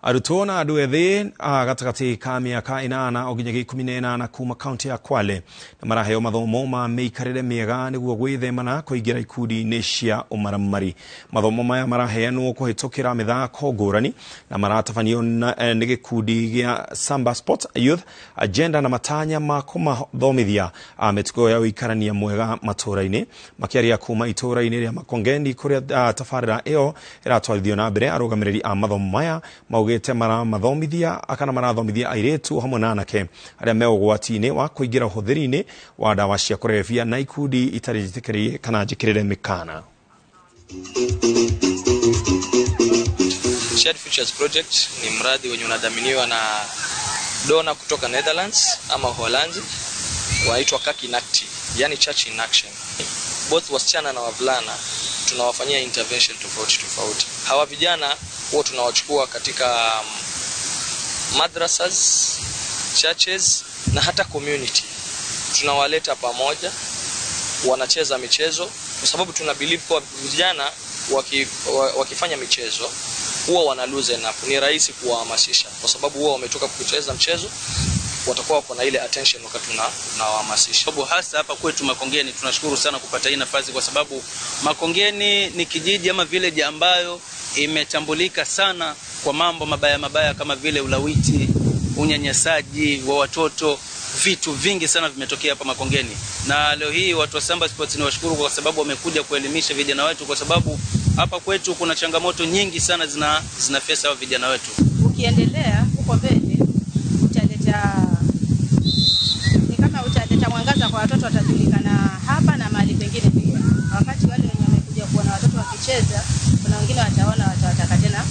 Arutwo na andũ ethĩ a gatagatĩ ka mĩaka 8 o nginyagia 18 kuma kaunti ya Kwale na maraheo mathomo ma mĩikarĩre mĩega nĩguo gwĩthemana kũingĩra ikundi-inĩ cia ũmaramari. Mathomo maya maraheanwo kũhĩtũkĩra mĩthako ngũrani na maratabanio nĩ gĩkundi gĩa Samba Sports Youth Agenda na matanya ma kũmathomithia mĩtugo ya ũikarania mwega matũũra-inĩ. Makĩaria kuma itũũra-inĩ rĩa Makongeni kũrĩa tabarĩra ĩyo ĩratwarithio na mbere, arũgamĩrĩri a mathomo maya maugĩte maramathomithia kana marathomithia airĩtu hamwe na anake arĩa me ũgwati-inĩ wa kũingĩra ũhũthĩri-inĩ wa ndawa cia kũrebia na ikundi itarĩ njĩtĩkĩrie kana njĩkĩrĩre mĩkana. Shared Futures Project ni mradi wenye unadhaminiwa na dona kutoka Netherlands ama Uholanzi, wanaitwa Kaki Inacti, yani Church in Action. Both wasichana na wavulana tunawafanyia intervention tofauti tofauti. Hawa vijana huwa tunawachukua katika madrasas, churches na hata community. Tunawaleta pamoja, wanacheza michezo kwa sababu tuna believe kwa vijana wakifanya michezo huwa wana loosen up. Ni rahisi kuwahamasisha kwa sababu huwa wametoka kucheza mchezo, watakuwa wako na ile attention wakati tunawahamasisha. Sababu hasa hapa kwetu Makongeni tunashukuru sana kupata hii nafasi kwa sababu Makongeni ni kijiji ama village ambayo imetambulika sana kwa mambo mabaya mabaya kama vile ulawiti, unyanyasaji wa watoto, vitu vingi sana vimetokea hapa Makongeni. Na leo hii watu wa Samba Sports ni washukuru kwa sababu wamekuja kuelimisha vijana wetu, kwa sababu hapa kwetu kuna changamoto nyingi sana zina face hao vijana wetu. Ukiendelea huko mbele utaleta, ni kama utaleta mwangaza kwa watoto, watajulikana hapa na mahali pengine pia. Wakati wale wenye wamekuja kuona watoto wakicheza, kuna wengine wataona watawataka tena.